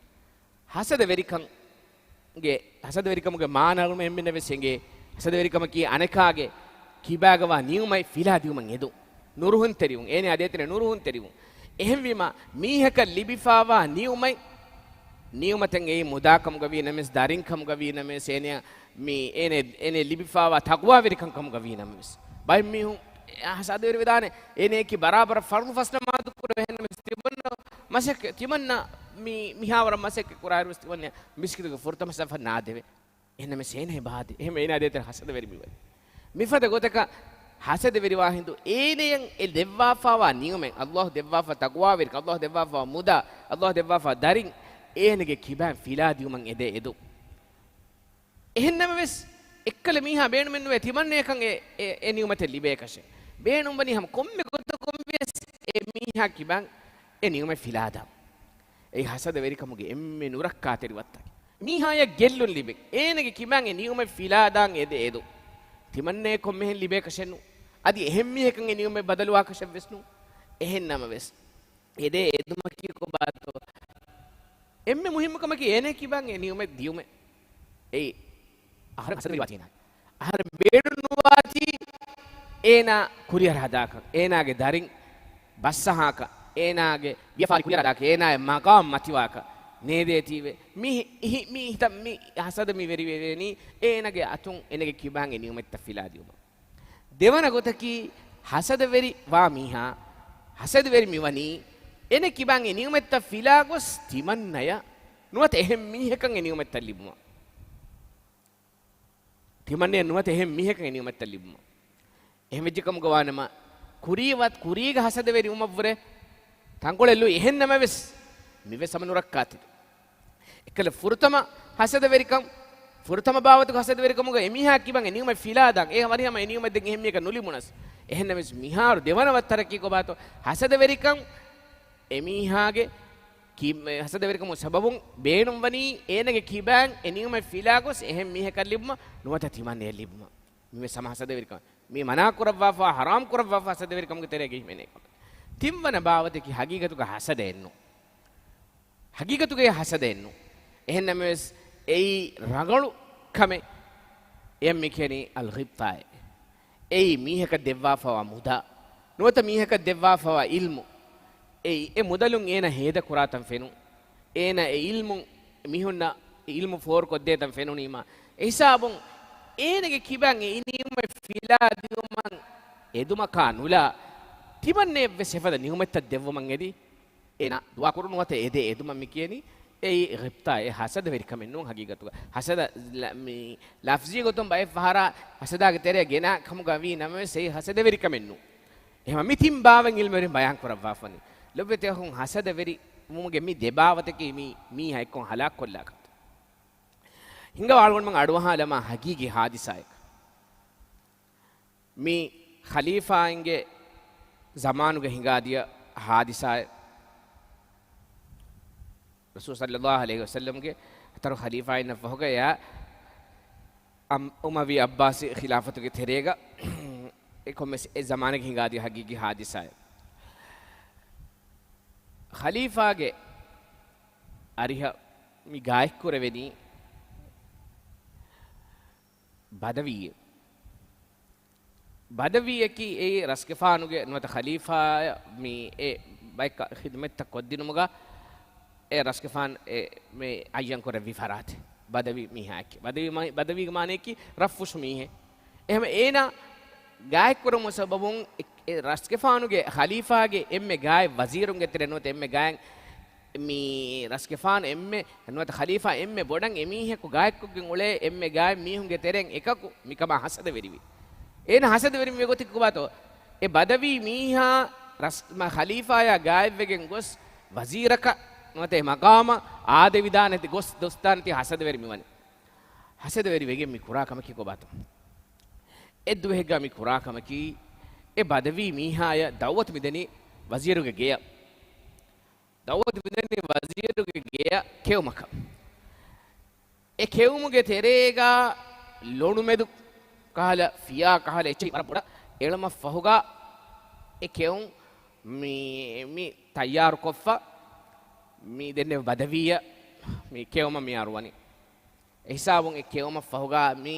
ހަސަދަވެރިކަންގެ، ހަސަދަވެރިކަމުގެ މާނަ އަޅުގަނޑުމެންނަށް ވެސް އެނގޭ. ހަސަދަވެރިކަމަކީ އަނެކާގެ ކިބާގަވާ ނިޢުމަތް ފިލާދިއުމަށް އެދުން. ނުރުހުންތެރިވުން. އޭނައާ ދޭތެރޭ ނުރުހުންތެރިވުން. އެހެންވީމަ، މީހަކަށް ލިބިފާވާ ނިޢުމަތް، ނިޢުމަތެއް އެއީ މުދާކަމުގަ ވީ ނަމަވެސް، ދަރިންކަމުގަ ވީ ނަމަވެސް، އޭނަޔަށް މި އޭނަ، އޭނަ ލިބިފާވާ ތަޤްވާވެރިކަން ކަމުގަ ވީ ނަމަވެސް، ބައެއް މީހުން ހަސަދަވެރިވެދާނެ. އޭނަޔަކީ ބަރާބަރަށް ފަރުޟު ފަސް ނަމާދު ކުރެވޭ. އެހެންނަމަވެސް ތިމަންނަ މަސައްކަތް، ތިމަންނަ މި، މިހާވަރަށް މަސައްކަތް ކުރާއިރުވެސް ތިމަންނަ މިސްކިތުގެ ފުރަތަމަ ސަފަށް ނާދެވޭ. އެހެންނަމަވެސް އޭނަ އެބަ އާދޭ. އެހެންވެ އޭނަ ދޭތެރޭ ހަސަދަވެރި މިވަނީ. މިފަދަ ގޮތަކަށް ހަސަދަވެރިވާ ހިނދު އޭނަޔަށް އެ ދެއްވާފާވާ ނިޢުމަތް، ﷲ ދެއްވާފާ ތަޤްވާވެރިކަން، ﷲ ދެއްވާފާ މުދާ، ﷲ ދެއްވާފާ ދަރިން އޭނަގެ ކިބާން ފިލާދިއުމަށް އެދޭ އެދުން. އެހެންނަމަވެސް، އެއްކަލަ މީހާ ބޭނުމެއްނުވޭ ތިމަންނަޔަކަށް އެ، އެ، އެ ނިޢުމަތެއް ލިބޭކަށެއް. ބޭނުންވަނީ ހަމަ ކޮންމެ ގޮތަކުން ވެސް އެ މީހާ ކިބާން އެ ނިޢުމަތް ފިލާދާން. އެއީ ހަސަދަވެރިކަމުގެ އެންމެ ނުރައްކާތެރި ވައްތަކެއް. މީހާޔަށް ގެއްލުން ލިބެން، އޭނަގެ ކިބާން އެ ނިޢުމަތް ފިލާދާން އެދޭ އެދުން. ތިމަންނަޔަކަށް ކޮންމެހެން ލިބޭކަށެއްނު. އަދި އެހެން މީހަކަށް އެ ނިޢުމަތް ބަދަލުވާކަށެއްވެސްނު. އެހެންނަމަވެސް، އެދޭ އެދުމަކީ ކޮބާތޯ؟ އެންމެ މުހިއްމު ކަމަކީ އޭނަ ކިބާން އެ ނިޢުމަތް ދިޔުމޭ. އެއީ އަހަރެން ހަސަދަވެރިވާތީ އޭނާ. އަހަރެން ބޭނުންނުވާތީ އޭނާ ކުރިއަރަ ހަދާކަށް، އޭނާގެ ދަރިން ބަސްއަހާކަށް، އޭނާގެ ވިޔަފާރި ކުރިއަރަ ހަދާކަށް، އޭނާއަށް މަގާމް މަތިވާކަށް ނޭދޭތީވެ. މި، މި ހިތަށް މި ހަސަދަ މި ވެރިވެވޭނީ އޭނާގެ އަތުން އޭނާގެ ކިބާން އެ ނިޢުމަތްތައް ފިލާދިއުމަށް. ދެވަނަ ގޮތަކީ، ހަސަދަވެރި ވާ މީހާ، ހަސަދަވެރި މިވަނީ، އޭނަ ކިބާން އެ ނިޢުމަތްތައް ފިލާ ގޮސް ތިމަންނަޔަށް ނުވަތަ އެހެން މީހަކަށް އެ ނިޢުމަތްތައް ލިބުމަށް. ތިމަންނަޔަށް ނުވަތަ އެހެން މީހަކަށް އެ ނިޢުމަތްތައް ލިބުމަށް. އެހެން ވެއްޖެ ކަމުގަ ވާނަމަ، ކުރީ ވަ-، ކުރީގަ ހަސަދަވެރި ވުމަށްވުރެ ތަންކޮޅެއް ލުއި. އެހެން ނަމަވެސް، މިވެސް ހަމަ ނުރައްކާތެރި. އެއްކަލަ ފުރަތަމަ ހަސަދަވެރިކަން، ފުރަތަމަ ބާވަތުގެ ހަސަދަވެރިކަމުގަ އެމީހާ ކިބަން އެ ނިޢުމަތް ފިލާދާން. އޭ ވަރިހަމަ އެ ނިޢުމަތް ދެން އެހެން މީހަކަށް ނުލިބުނަސް. އެހެންނަމަވެސް މިހާރު ދެވަނަ ވައްތަރަކީ ކޮބާތޯ؟ ހަސަދަވެރިކަން އެމީހާގެ ކި-، ހަސަދަވެރިކަމުގެ ސަބަބުން ބޭނުންވަނީ އޭނަގެ ކިބާން އެ ނިޢުމަތް ފިލާ ގޮސް އެހެން މީހަކަށް ލިބުމަށް ނުވަތަ ތިމަންނަޔަށް ލިބުމަށް. މިވެސް ހަމަ ހަސަދަވެރިކަމެއް. މި މަނާ ކުރައްވާފަ، ހަރާމް ކުރައްވާފަ ހަސަދަވެރިކަމުގެ ތެރޭގަ ހިމެނޭ ކަމެއް. ތިންވަނަ ބާވަތަކީ ހަގީގަތުގަ ހަސަދައެއްނު. ހަގީގަތުގައި ހަސަދައެއްނު. އެހެންނަމަވެސް، އެއީ ރަނގަޅު ކަމެއް. އެޔަށް މި ކިޔަނީ އަލްޣިބްޠާއޭ. އެއީ މީހަކަށް ދެއްވާފަވާ މުދާ، ނުވަތަ މީހަކަށް ދެއްވާފަވާ އިލްމު. އެއީ އެ މުދަލުން އޭނަ ހޭދަ ކުރާތަން ފެނުން. އޭނަ އެ އިލްމު މީހުންނަށް އިލްމު ފޯރުކޮށްދޭތަން ފެނުނީމާ، އެހިސާބުން އޭނަގެ ކިބައިން އެ ނިޢުމަތް ފިލާދިއުމަށް އެދުމަކާ ނުލާ، ތިމަންނައަށްވެސް އެފަދަ ނިޢުމަތްތައް ދެއްވުމަށް އެދި، އޭނާ ދުޢާ ކުރުން ނުވަތަ އެދޭ އެދުމަށް މި ކިޔަނީ. އެއީ ޣިބްޠާ، އެ ހަސަދަވެރިކަމެއް ނޫން ހަގީގަތުގަ. ހަސަދަ ލަ-، މި ލަފްޒީ ގޮތުން ބައެއް ފަހަރާ ހަސަދާގެ ތެރެއަށް ގެނާ ކަމުގަ ވީ ނަމަވެސް، އެއީ ހަސަދަވެރިކަމެއް ނޫން. އެހެންވީމަ މި ތިން ބާވަތް ޢިލްމުވެރިން ބަޔާން ކުރައްވާފަވަނީ. ލޮބުވެތި އަޚުން، ހަސަދަވެރި ވުމުގެ މި ދެ ބާވަތަކީ މީ މީހާ އެއްކޮށް ހަލާކުކޮށްލާ ކަންތައް. ހިނގަވާ އަޅުގަނޑުމެން އަޑުއަހާލަމާ ހަގީގީ ހާދިސާއެއް. މި ޚަލީފާއިންގެ ޒަމާނުގަ ހިނގާދިޔަ ހާދިސާއެއް. ރަސޫލު ޞައްލައްލާހު ޢަލައިހި ވަސައްލަމްގެ ހަތަރު ޚަލީފާއިންނަށް ފަހުގަ އެއާ އަމް-، އުމަވީ ޢައްބާސީ ޚިލާފަތުގެ ތެރޭގަ އެ ކޮންމެސް އެ ޒަމާނެއްގަ ހިނގާދިޔަ ހަގީގީ ހާދިސާއެއް. ޚަލީފާގެ އަރިހަށް މި ގާތްކުރެވެނީ ބަދަވީއެއް. ބަދަވީއަކީ އެއީ ރަސްގެފާނުގެ ނުވަތަ ޚަލީފާއަށް މި އެ ބައެއް ޚިދުމަތްތައް ކޮށްދިނުމުގަ އެ ރަސްގެފާން އެ މި އައްޔަން ކުރެއްވި ފަރާތެއް. ބަދަވީ މީހާއެކޭ. ބަދަވީ މާ-، ބަދަވީގެ މާނަޔަކީ ރަށްފުށު މީހެއް. އެހެން އޭނާ ގާތްކުރުމުގެ ސަބަބުން އެ، އެ ރަސްގެފާނުގެ ޚަލީފާގެ އެންމެ ގާތް ވަޒީރުންގެ ތެރެ ނުވަތަ އެންމެ ގާތް މި ރަސްގެފާނު އެންމެ ނުވަތަ ޚަލީފާ އެންމެ ބޮޑަށް އެމީހަކު ގާތްކޮށްގެން އުޅޭ އެންމެ ގާތް މީހުންގެ ތެރެއިން އެކަކު މިކަމާ ހަސަދަވެރިވި. އޭނާ ހަސަދަވެރިވި ގޮތަކީ ކޮބާތޯ؟ އެ ބަދަވީ މީހާ ރަސް-، މަ-، ޚަލީފާޔާ ގާތްވެގެން ގޮސް ވަޒީރަކަށް ނުވަތަ އެ މަގާމަށް އާދެވިދާނެތި ގޮސް ދޮސްދާނެތި ހަސަދަވެރި މިވަނީ. ހަސަދަވެރި ވެގެން މި ކުރާ ކަމަކީ ކޮބާތޯ؟ އެއްދުވަހެއްގަ މި ކުރާ ކަމަކީ، އެ ބަދަވީ މީހާޔަށް ދައުވަތު މިދެނީ ވަޒީރުގެ ގެޔަށް. ދައުވަތު މިދެނީ ވަޒީރުގެ ގެޔަށް ކެއުމަކަށް. އެ ކެއުމުގެ ތެރޭގަ ލޮނުމެދު ކަހަލަ، ފިޔާ ކަހަލަ އެއްޗެހި ވަރަށް ބޮޑަށް އެޅުމަށް ފަހުގަ އެ ކެއުން މި، މި ތައްޔާރުކޮށްފަ މި ދެންނެވި ބަދަވީއަށް މި ކެއުމަށް މި އަރުވަނީ. އެ ހިސާބުން އެ ކެއުމަށް ފަހުގަ މި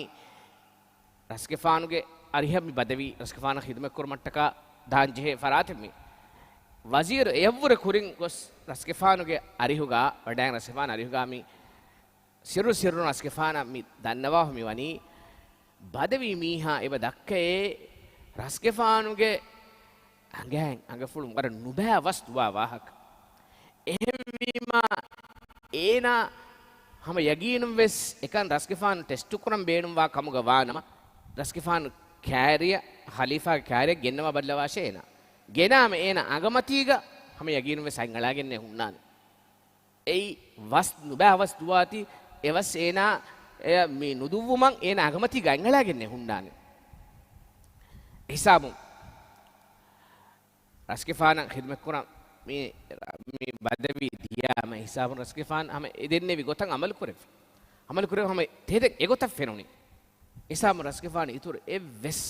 ރަސްގެފާނުގެ އަރިހަށް މި ބަދަވީ ރަސްގެފާނަށް ޚިދުމަތްކުރުމަށްޓަކާ ދާން ޖެހޭ ފަރާތެއް މި. ވަޒީރު އެޔަށްވުރެ ކުރިން ގޮސް ރަސްގެފާނުގެ އަރިހުގަ، ވަޑައިން ރަސްގެފާނު އަރިހުގަ މި ސިއްރު ސިއްރުން ރަސްގެފާނަށް މި ދަންނަވާފަ މި ވަނީ، ބަދަވީ މީހާ އެބަ ދައްކައޭ ރަސްގެފާނުގެ އަނގައިން އަނގަފުޅު ވަރަށް ނުބައި ވަސް ދުވާ ވާހަކަ. އެހެންވީމާ، އޭނާ ހަމަ ޔަގީނުން ވެސް އެކަން ރަސްގެފާނު ޓެސްޓު ކުރަން ބޭނުންވާ ކަމުގަ ވާނަމަ، ރަސްގެފާނު ކާރިޔަ، ޚަލީފާގެ ކާރިޔަ ގެންނަވާ ބައްލަވާށޭ އޭނާ. ގެނާމެ އޭނާ އަނގަމަތީގަ ހަމަ ޔަގީނުން ވެސް އަތްއަޅާގެންނޭ ހުންނާނެ. އެއީ ވަސް ނުބައި ވަސް ދުވާތީ، އެވަސް އޭނާ އެ މި ނުދުއްވުމަށް އޭނާ އަނގަމަތީގަ އަތްއަޅާގެންނޭ ހުންނާނެ. ހިސާބުން ރަސްގެފާނަށް ޚިދުމަތްކުރަން މި، މި ބަދަވީ ދިޔާމަ ހިސާބުން ރަސްގެފާނު ހަމަ އެ ދެންނެވި ގޮތަށް އަމަލު ކުރެއްވި. އަމަލު ކުރެއްވި ހަމަ ތެދެއް އެގޮތަށް ފެނުނީ. ހިސާބުން ރަސްގެފާނު އިތުރު އެއްވެސް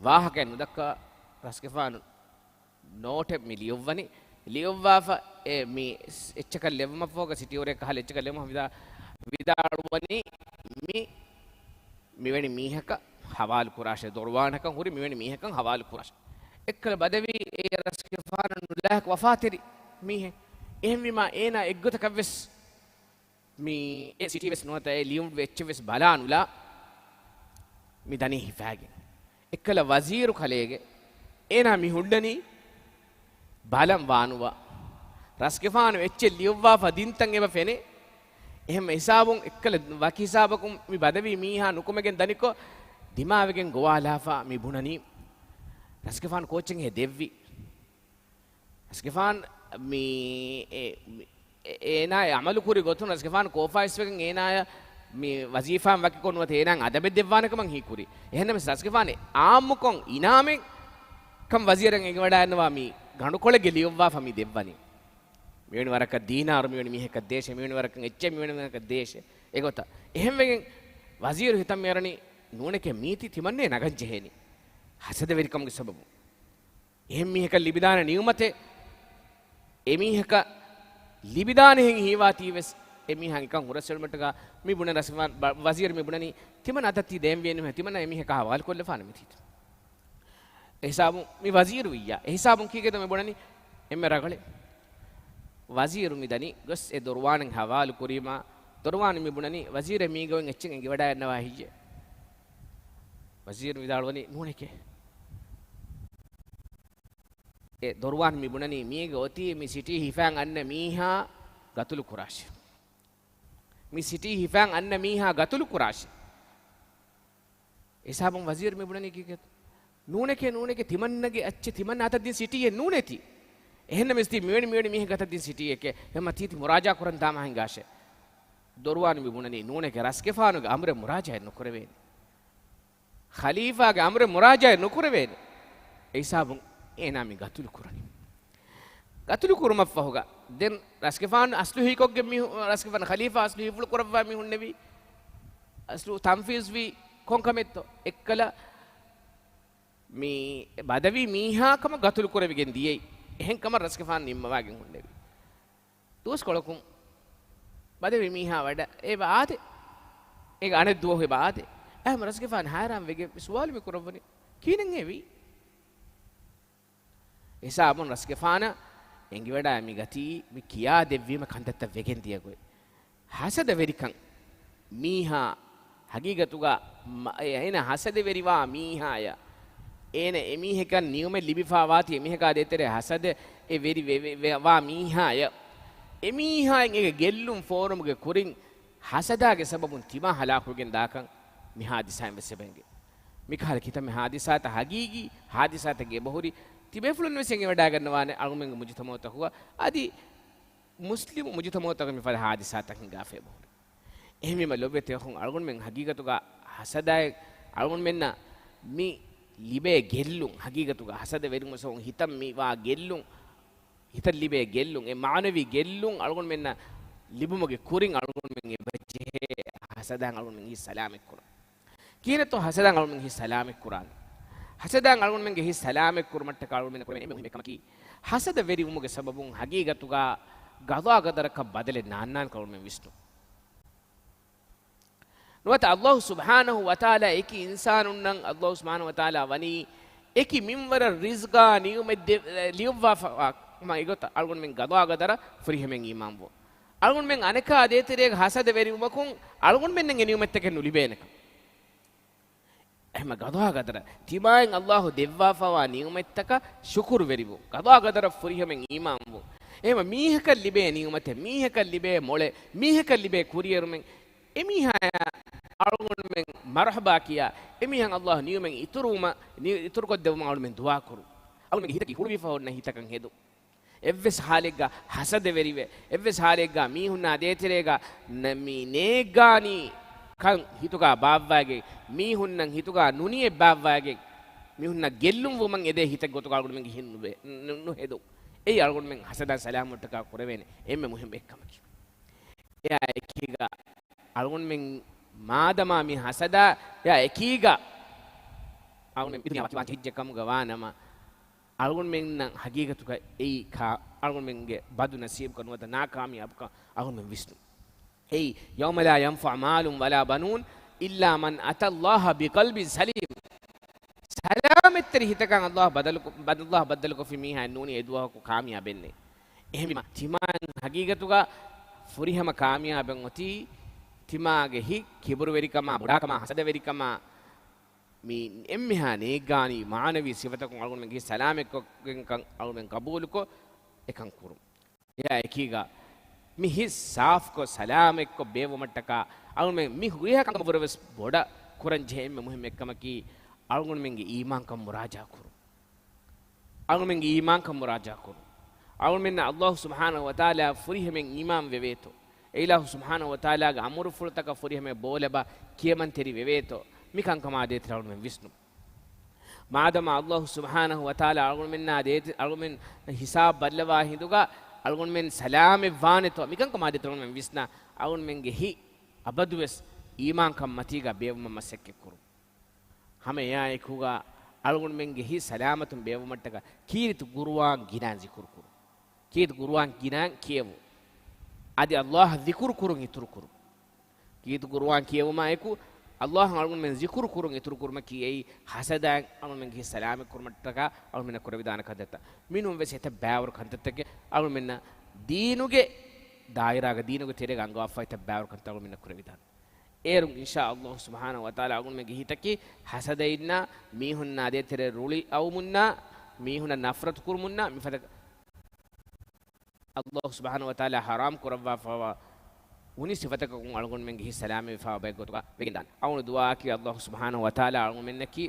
ވާހަކައެއް ނުދައްކާ ރަސްގެފާނު ނޯޓެއް މި ލިޔުއްވަނީ. ލިޔުއްވާފަ އެ މި އެއްޗަކަށް ލެއްވުމަށްފަހުގަ ސިޓީ އޮރެއް ކަހަލަ އެއްޗަކަށް ލެއްވުމަށް ވިދާ-، ވިދާޅުވަނީ މި މިވެނި މީހަކަށް ހަވާލު ކުރާށޭ، ދޮރުވާނަކަށް ހުރި މިވެނި މީހަކަށް ހަވާލު ކުރާށޭ. އެއްކަލަ ބަދަވީ އެ ރަސްގެފާނަށް ނުލާހިކު ވަފާތެރި މީހެއް. އެހެންވީމާ އޭނާ އެއްގޮތަކަށްވެސް މި އެ ސިޓީވެސް ނުވަތަ އެ ލިޔުން އެއްޗެއްވެސް ބަލާ ނުލާ މި ދަނީ ހިފާގެން. އެއްކަލަ ވަޒީރު ކަލޭގެ އޭނާ މި ހުންނަނީ ބަލަން ވާނުވާ. ރަސްގެފާނު އެއްޗެއް ލިޔުއްވާފަ ދިންތަން އެބަ ފެނޭ. އެހެން ހިސާބުން އެއްކަލަ ވަކި ހިސާބަކުން މި ބަދަވީ މީހާ ނުކުމެގެން ދަނިކޮށް ދިމާވެގެން ގޮވާލާފަ މި ބުނަނީ. ރަސްގެފާނު ކޯއްޗެއް އެ ދެއްވީ؟ ރަސްގެފާން މި އެ-، މި އެ-، އޭނާ އެ އަމަލު ކުރި ގޮތުން ރަސްގެފާން ކޯފާ އިސްވެގެން އޭނާޔަށް މި ވަޒީފާއިން ވަކިކޮށް ނުވަތަ އޭނާއަށް އަދަބެއް ދެއްވާނެ ކަމަށް ހީކުރި. އެހެންނަމަވެސް ރަސްގެފާން އާއްމުކޮށް އިނާމެއް ކަން ވަޒީރަށް އެނގިވަޑައިގަންނަވާ މި ގަނޑުކޮޅެއްގެ ލިޔުއްވާފަ މި ދެއްވަނީ. މިވެނި ވަރަކަށް ދީނާރު މިވެނި މީހަކަށް ދޭށޭ، މިވެނި ވަރަކަށް އެއްޗެއް މިވެނި މީހަކަށް ދޭށޭ. އެގޮތަށް. އެހެންވެގެން ވަޒީރު ހިތަށް މިއަރަނީ ނޫނެކޭ މީތި ތިމަންނޭ ނަގަން ޖެހޭނީ. ހަސަދަވެރިކަމުގެ ސަބަބުން. އެހެން މީހަކަށް ލިބިދާނެ ނިޢުމަތެއް، އެމީހަކަށް ލިބިދާނެހެން ހީވާތީވެސް، އެމީހާ އެކަން ހުރަސްއެޅުމަށްޓަކާ މި ބުނެ ރަސްގެފާން ބަ-، ވަޒީރު މި ބުނަނީ، ތިމަން އަތަށް ތީ ދޭންވޭނުހޭ، ތިމަންނަ އެމީހަކާ ހަވާލުކޮށްލަފާނެ މިތީތަ. އެހިސާބުން މި ވަޒީރު ވިއްޔާ، އެހިސާބުން ކީކޭތޯ މި ބުނަނީ، އެންމެ ރަގަޅެއް. ވަޒީރު މި ދަނީ ގޮސް އެ ދޮރުވާނަށް ހަވާލު ކުރީމާ، ދޮރުވާން މި ބުނަނީ، ވަޒީރެއް މީގަ އޮތް އެއްޗެއް އެނގިވަޑައިގަންނަވާ ހެއްޔޭ؟ ވަޒީރު ވިދާޅުވަނީ، ނޫނެކޭ. އެ ދޮރުވާން މި ބުނަނީ މީގަ އޮތީ މި ސިޓީ ހިފާން އަންނަ މީހާ ގަތުލު ކުރާށޭ. މި ސިޓީ ހިފާން އަންނަ މީހާ ގަތުލު ކުރާށޭ. އެހިސާބުން ވަޒީރު މި ބުނަނީ ކީކޭތޯ؟ ނޫނެކޭ، ނޫނެކޭ، ތިމަންނަގެ އައްޗެއް ތިމަންނަ އަތަށް ދިން ސިޓީއެއް ނޫނޭތީ. އެހެންނަމަވެސް ތީ މިވެނި، މިވެނި މީހެއްގެ އަތަށް ދިން ސިޓީއެކޭ. އެހެންމަ ތީ ތި މުރާޖާ ކުރަން ދާމާ ހިނގާށޭ. ދޮރުވާން މި ބުނަނީ ނޫނެކޭ، ރަސްގެފާނުގެ އަމުރެއް މުރާޖާއެއް ނުކުރެވޭނެ. ޚަލީފާގެ އަމުރެއް މުރާޖާއެއް ނުކުރެވޭނެ. އެހިސާބުން އޭނާ މި ގަތުލު ކުރަނީ. ގަތުލު ކުރުމަށްފަހުގަ، ދެން ރަސްގެފާނު އަސްލު ހީކޮށްގެން މި ހު-، ރަސްގެފާނު ޚަލީފާ އަސްލު ހިތްފުޅު ކުރައްވާ މި ހުންނެވީ، އަސްލު ތަންފީޒްވީ ކޮން ކަމެއްތޯ؟ އެއްކަލަ މި ބަދަވީ މީހާ ކަމަށް ގަތުލު ކުރެވިގެން ދިޔައީ. އެހެން ކަމަށް ރަސްގެފާނު ނިންމަވާގެން ހުންނެވީ. ދުވަސްކޮޅަކުން ބަދަވީ މީހާ ވަޑަ އެބަ އާދޭ. އޭގެ އަނެއް ދުވަހު އެބަ އާދޭ. އެހެން ރަސްގެފާނު ހައިރާން ވެގެން ސުވާލު މި ކުރައްވަނީ، ކިހިނެއްހޭ ވީ؟ ހިސާބުން ރަސްގެފާނަށް އެނގިވަޑާ މި ގަތީ މި ކިޔާ ދެއްވީމަ ކަންތައްތައް ވެގެން ދިޔަ ގޮތް. ހަސަދަވެރިކަން. މީހާ ހަގީގަތުގަ މަ-، އޭނަ ހަސަދަވެރިވާ މީހާޔަށް، އޭނަ އެމީހަކަށް ނިޢުމަތް ލިބިފާވާތީ އެމީހަކާ ދޭތެރޭ ހަސަދަވެރި ވެ-، ވެ-، ވާ މީހާޔަށް، އެމީހާއިން އޭގެ ގެއްލުން ފޯރުމުގެ ކުރިން ހަސަދާގެ ސަބަބުން ތިމާ ހަލާކުވެގެން ދާކަން މި ހާދިސާއިން ވެސް އެބައެނގޭ. މިކަހަލަ ކިތަންމެ ހާދިސާތައް، ހަގީގީ ހާދިސާތަކެއް އެބަހުރި، ތިބޭފުޅުން ވެސް އެނގިވަޑައިގަންނަވާނެ އަޅުގަނޑުމެންގެ މުޖުތަމަޢުތަކުގަ އަދި މުސްލިމު މުޖުތަމަޢުތަކުގަ މިފަދަ ހާދިސާތައް ހިނގާފަ އެބަހުރި. އެހެންވީމަ ލޮބުވެތި އަޚުން، އަޅުގަނޑުމެން ހަގީގަތުގަ ހަސަދާއެއް، އަޅުގަނޑުމެންނަށް މި ލިބޭ ގެއްލުން، ހަގީގަތުގަ ހަސަދަވެރިވުމުގެ ސަބަބުން ހިތަށް މި ވާ ގެއްލުން، ހިތަށް ލިބޭ ގެއްލުން، އެ މާނަވީ ގެއްލުން އަޅުގަނޑުމެންނަށް ލިބުމުގެ ކުރިން އަޅުގަނޑުމެން އެބަޖެހޭ ހަސަދާއިން އަޅުގަނޑުމެން ހިތް ސަލާމަތްކުރަން. ކިހިނެއްތޯ ހަސަދައިން އަޅުގަނޑުމެން ހިތް ސަލާމަތްކުރާނީ؟ ހަސަދައިން އަޅުގަނޑުމެންގެ ހިތް ސަލާމަތްކުރުމަށްޓަކާ އަޅުގަނޑުމެންނަށް ކުރެވޭނެ އެންމެ މުހިއްމު ކަމަކީ، ހަސަދަވެރިވުމުގެ ސަބަބުން ހަގީގަތުގަ ގަޟާގަދަރަކަށް ބަދަލެއް ނާންނާނެކަން އަޅުގަނޑުމެން ވިސްނުން. ނުވަތަ ﷲ ސުބްޙާނަހޫ ވަތަޢާލާ އެކި އިންސާނުންނަށް ﷲ ސުބްޙާނަހޫ ވަތަޢާލާ ވަނީ އެކި މިންވަރަށް ރިޒްޤާ ނިޢުމަތް ދެ-، ލިޔުއްވާފަވާ ކަމަށް އެގޮތަށް އަޅުގަނޑުމެން ގަޟާގަދަރަށް ފުރިހަމައިން އީމާންވުން. އަޅުގަނޑުމެން އަނެކާ ދޭތެރޭގަ ހަސަދަވެރިވުމަކުން އަޅުގަނޑުމެންނަށް އެ ނިޢުމަތްތަކެއް ނުލިބޭނެކަން. އެހެންމަ ގަޟާގަދަރަށް ތިމާއިން ﷲ ދެއްވާފަވާ ނިޢުމަތްތަކަށް ޝުކުރުވެރިވުން، ގަޟާގަދަރަށް ފުރިހަމައިން އީމާންވުން. އެހެންމަ މީހަކަށް ލިބޭ ނިޢުމަތެއް، މީހަކަށް ލިބޭ މޮޅެއް، މީހަކަށް ލިބޭ ކުރިއެރުމެއް، އެމީހާޔާ އަޅުގަނޑުމެން މަރުޙަބާ ކިޔާ، އެމީހަށް ﷲ ނިޢުމަތް އިތުރުވުމަށް، ނި-، އިތުރުކޮށްދެއްވުމަށް އަޅުމެން ދުޢާކުރުން. އަޅުމެންގެ ހިތަކީ ހުޅުވިފަ އޮންނަ ހިތަކަށް ހެދުން. އެއްވެސް ޙާލެއްގަ ހަސަދަވެރިވެ، އެއްވެސް ޙާލެއްގަ މީހުންނާ ދޭތެރޭގަ ނަ-، މި ނޭއްގާނީ ކަން ހިތުގަ ބާއްވައިގެން، މީހުންނަށް ހިތުގަ ނުނިއެއް ބާއްވައިގެން، މީހުންނަށް ގެއްލުން ވުމަށް އެދޭ ހިތެއް ގޮތުގަ އަޅުގަނޑުމެންގެ ހިތް ނުބެ-، ނު-، ނު-، ނުހެދުން. އެއީ އަޅުގަނޑުމެން ހަސަދައިން ސަލާމަތްވުމަށްޓަކާ ކުރެވޭނެ އެންމެ މުހިއްމު އެއްކަމަކީ. އެއާ އެކީގަ އަޅުގަނޑުމެން މާދަމާ މި ހަސަދާ އެއާ އެކީގަ އަޅުގަނޑުމެން މި ދުނިޔެ ވަކިވާން ޖެހިއްޖެ ކަމުގަ ވާނަމަ، އަޅުގަނޑުމެންނަށް ހަގީގަތުގަ އެއީ ކާ-، އަޅުގަނޑުމެންގެ ބަދު ނަސީބުކަން ނުވަތަ ނާކާމިޔާބުކަން އަޅުގަނޑުމެން ވިސްނުން. އެއީ، يَوْمَ لَا يَنْفَعُ مَالٌ وَلَا بَنُونَ إِلَّا مَنْ أَتَى اللَّهَ بِقَلْبٍ سَلِيمٍ. ސަލާމަތްތެރި ހިތަކަށް ﷲ ބަދަލުކޮ-، ބަދަ-، ﷲ ބައްދަލުކޮށްފި މީހާ ނޫނީ އެދުވަހަކު ކާމިޔާބެއް ނެތް. އެހެންވީމަ، ތިމާއިން ހަގީގަތުގަ ފުރިހަމަ ކާމިޔާބެއް އޮތީ، ތިމާގެ ހިތް ކިބުރުވެރިކަމާ، ބޮޑާކަމާ، ހަސަދަވެރިކަމާ، މި އެންމެހާ ނޭއްގާނީ މާނަވީ ސިފަތަކުން އަޅުގަނޑުމެންގެ ހިތް ސަލާމަތްކޮށްގެންކަން އަޅުގަނޑުމެން ގަބޫލުކޮށް އެކަން ކުރުން. އެއާ އެކީގަ މި ހިތް ސާފްކޮށް، ސަލާމަތްކޮށް ބޭއްވުމަށްޓަކާ އަޅުގަނޑުމެން މި ހުރިހާ ކަމަށްވުރެ ވެސް ބޮޑަށް ކުރަން ޖެހޭ އެންމެ މުހިއްމު އެއްކަމަކީ، އަޅުގަނޑުމެންގެ އީމާންކަން މުރާޖާ ކުރުން. އަޅުގަނޑުމެންގެ އީމާންކަން މުރާޖާ ކުރުން. އަޅުގަނޑުމެންނަށް ﷲ ސުބްޙާނަހޫ ވަތަޢާލާ ފުރިހަމައިން އީމާން ވެވޭތޯ؟ އެ އިލާހު ސުބްޙާނަހޫ ވަތަޢާލާގެ އަމުރުފުޅުތަކަށް ފުރިހަމައިން ބޯލަބަ ކިޔަމަންތެރި ވެވޭތޯ؟ މި ކަންކަމާ ދޭތެރޭ އަޅުގަނޑުމެން ވިސްނުން. މާދަމާ ﷲ ސުބްޙާނަހޫ ވަތަޢާލާ އަޅުގަނޑުމެންނާ ދޭތެ-، އަޅުގަނޑުމެން ހިސާބު ބައްލަވާ ހިނދުގަ އަޅުގަނޑުމެން ސަލާމަތް ވާނެތޯ؟ މިކަންކަމާ ދޭތެރޭ އަޅުގަނޑުމެން ވިސްނާ، އަޅުގަނޑުމެންގެ ހިތް އަބަދުވެސް އީމާންކަން މަތީގަ ބޭއްވުމަށް މަސައްކަތްކުރުން. ހަމަ އެއާއެކުގަ އަޅުގަނޑުމެންގެ ހިތް ސަލާމަތުން ބޭއްވުމަށްޓަކާ ކީރިތި ޤުރުއާން ގިނައިން ޒިކުރު ކުރުން. ކީރިތި ޤުރުއާން ގިނައިން ކިޔެވުން. އަދި ﷲ އަށް ޒިކުރު ކުރުން އިތުރު ކުރުން. ކީރިތި ޤުރުއާން ކިޔެވުމާއެކު، ﷲ އަށް އަޅުގަނޑުމެން ޒިކުރު ކުރުން އިތުރު ކުރުމަކީ އެއީ ހަސަދައިން އަޅުގަނޑުމެންގެ ހިތް ސަލާމަތް ކުރުމަށްޓަކާ އަޅުގަނޑުމެންނަށް ކުރެވިދާނެ ކަންތައްތައް. މިނޫން ވެސް އެތައް ބައިވަރު ކަންތައްތަކެއް އަޅުގަނޑުމެންނަށް ދީނުގެ ދާއިރާގަ، ދީނުގެ ތެރޭގަ އަންގަވާފައި އެތައް ބައިވަރު ކަންތައް އަޅުގަނޑުމެންނަށް ކުރެވިދާނެ. އޭރުން އިންޝާ ﷲ ސުބްޙާނަހޫ ވަތަޢާލާ އަޅުގަނޑުމެންގެ ހިތަކީ ހަސަދައިންނާ މީހުންނާ ދޭތެރޭ ރުޅި އައުމުންނާ މީހުންނަށް ނަފްރަތު ކުރުމުންނާ މިފަދަ ﷲ ސުބްޙާނަހޫ ވަތަޢާލާ ޙަރާމް ކުރައްވާފައިވާ އުނި ސިފަތަކަކުން އަޅުގަނޑުމެންގެ ހިތް ސަލާމަތްވެފައިވާ ބައެއް ގޮތުގަ ވެގެންދާނެ. އަޅުގަނޑު ދުޢާއަކީ ﷲ ސުބްޙާނަހޫ ވަތަޢާލާ އަޅުގަނޑުމެންނަކީ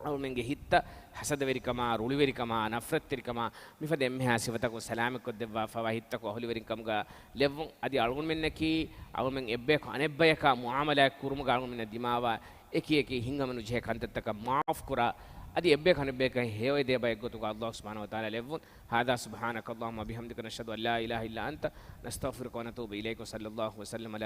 އަޅުމެންގެ ހިތްތައް ހަސަދަވެރިކަމާ، ރުޅިވެރިކަމާ، ނަފްރަތްތެރިކަމާ، މިފަދަ އެންމެހާ ސިފަތަކުން ސަލާމަތްކޮށްދެއްވާފައިވާ ހިތްތަކުން އަހުލުވެރިން ކަމުގަ ލެއްވުން. އަދި އަޅުގަނޑުމެންނަކީ އަޅުމެން އެއްބަޔަކު އަނެއްބަޔަކާ މުޢާމަލާތް ކުރުމުގަ އަޅުގަނޑުމެންނަށް ދިމާވާ އެކި އެކި ހިތްހަމަނުޖެހޭ ކަންތައްތަކަށް މުޢާފު ކުރާ، އަދި އެއްބަޔަކު އަނެއްބަޔަކަށް ހެޔޮއެދޭ ބައެއް ގޮތުގަ ﷲ ސުބްޙާނަހޫ ވަތަޢާލާ ލެއްވުން. هذا سبحانك اللهم وبحمدك نشهد أن لا إله إلا أنت نستغفرك ونتوب إليك وصلى الله وسلم على